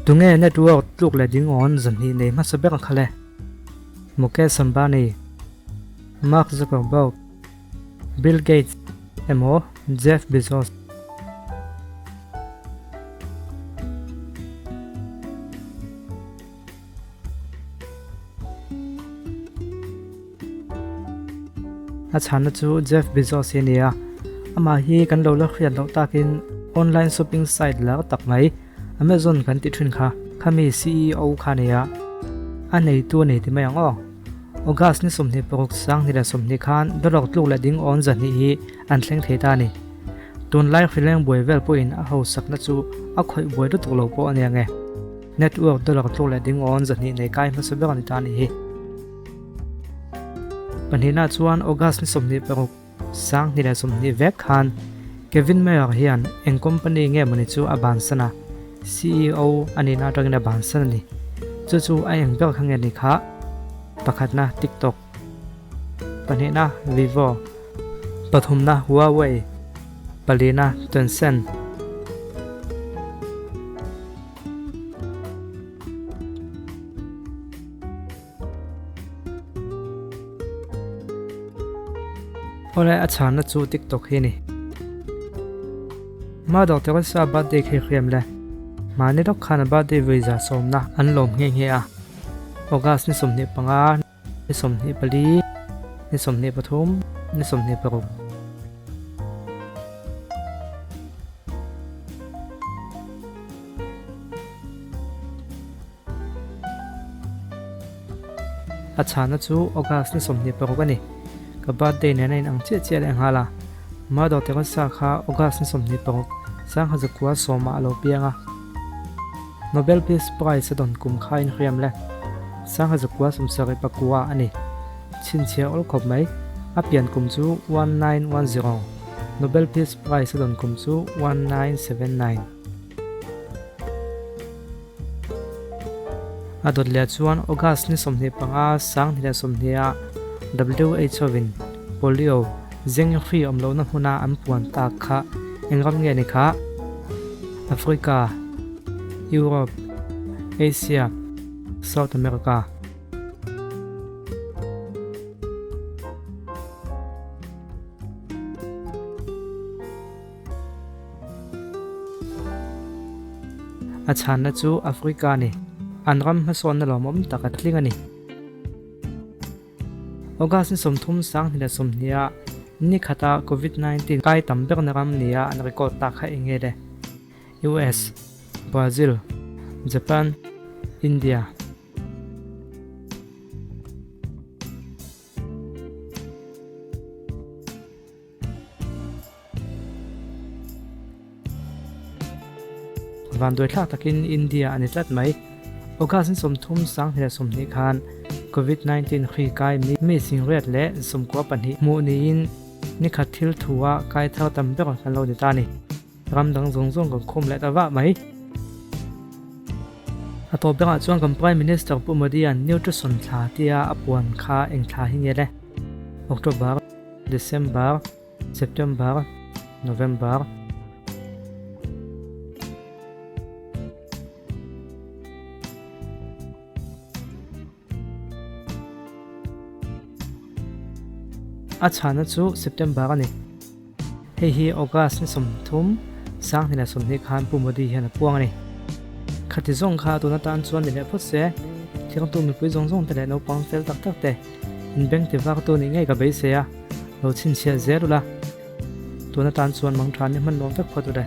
Tunge network tluk leh ding awn 200 nei hmasa ber kha le? Mukesh Ambani, Mark Zuckerberg, Bill Gates emaw Jeff Bezos. A chhanna chu Jeff Bezos hi a ni a, amah hi kan lo la hriat loh takin online shopping site lar tak mai Amazon kan ti thin kha, khami CEO kha a ni a, a neitu a nei ti mai ang aw. August ni 26 2020 khan dollar tluk leh ding awn 200 hi an thleng thei ta a ni. Tunlai hrileng buai vel pawhin a hausakna chu a khawih buai lutuk lo pawh a ni ang e. Network dollar tluk leh ding awn 200 nei kai hmasa ber a ni ta a nih hi. Pahnihna chuan August ni 26, 2020 vek khan Kevin Mayer hian eng company nge mawni chu a bansan a, CEO a nihna atangin a bansan a ni. Chu chu a eng ber kha nge ni kha? Pakhatna TikTok, pahnihna Vivo, pathumna Huawei, palina Tencent. Awle a chhanna chu TikTok hi a ni. Mother Teresa birthday khi hriam le. Mahni lawk khan a birthday vawi za sawmna an lawm nghe nghe a. August ni 25, ni 24, ni 23, ni 26. A chhana chu August ni 26 a ni. Ka birthday nen a inang chiah chiah leh nghal a. Mother Teresa kha August ni 26, 1910 ah a lo piang a. Nobel Peace Prize a dawn kum kha inhriam le. 1979 a ni. Chhinchhiah awl khawp mai. A pian kum chu 1910. Nobel Peace Prize a dawn kum chu 1979. A dawt leh chuan August ni 25 2020 ah WHO in polio zeng hri awm lohna hmuna an puan tak kha eng ram nge ni kha? Africa, Europe, Asia, South America. A chhanna chu Africa a ni. An ram hmasawnna lawmawm tak a tling a ni. August ni 30 2020 ah ni khata Covid-19 kai tam berna ram nia an record tak kha eng nge le? US, Brazil, Japan, India. Vanduai thlak takin India a ni tlat mai. August ni 30 2020 khan Covid 19 hri kai mi singriat leh 92 hmuh niin ni khat thil thu ah kai thar tam ber kan lo ni ta a ni. Ram dang zawng zawng kan khawm leh ta vah mai. A tawp berah chuan kan Prime Minister Pu Modi-a'n Nutrition thla tia a puan kha eng thla hi nge le? October, December, September, November. A chhana chu September a ni. Hei hi August ni 30, 2020 khan Pu Modi hian a puang a ni. Khati zawng kha tun atan chuan ni leh phawt se, thiangtu mipui zawng zawng te leh naupang fel tak tak te inbeng ti vak tu nih ngei ka beisei a, lo chhinchhiah zel ula. Tun atan chuan mangtha ni hman nuam vek phawt ule.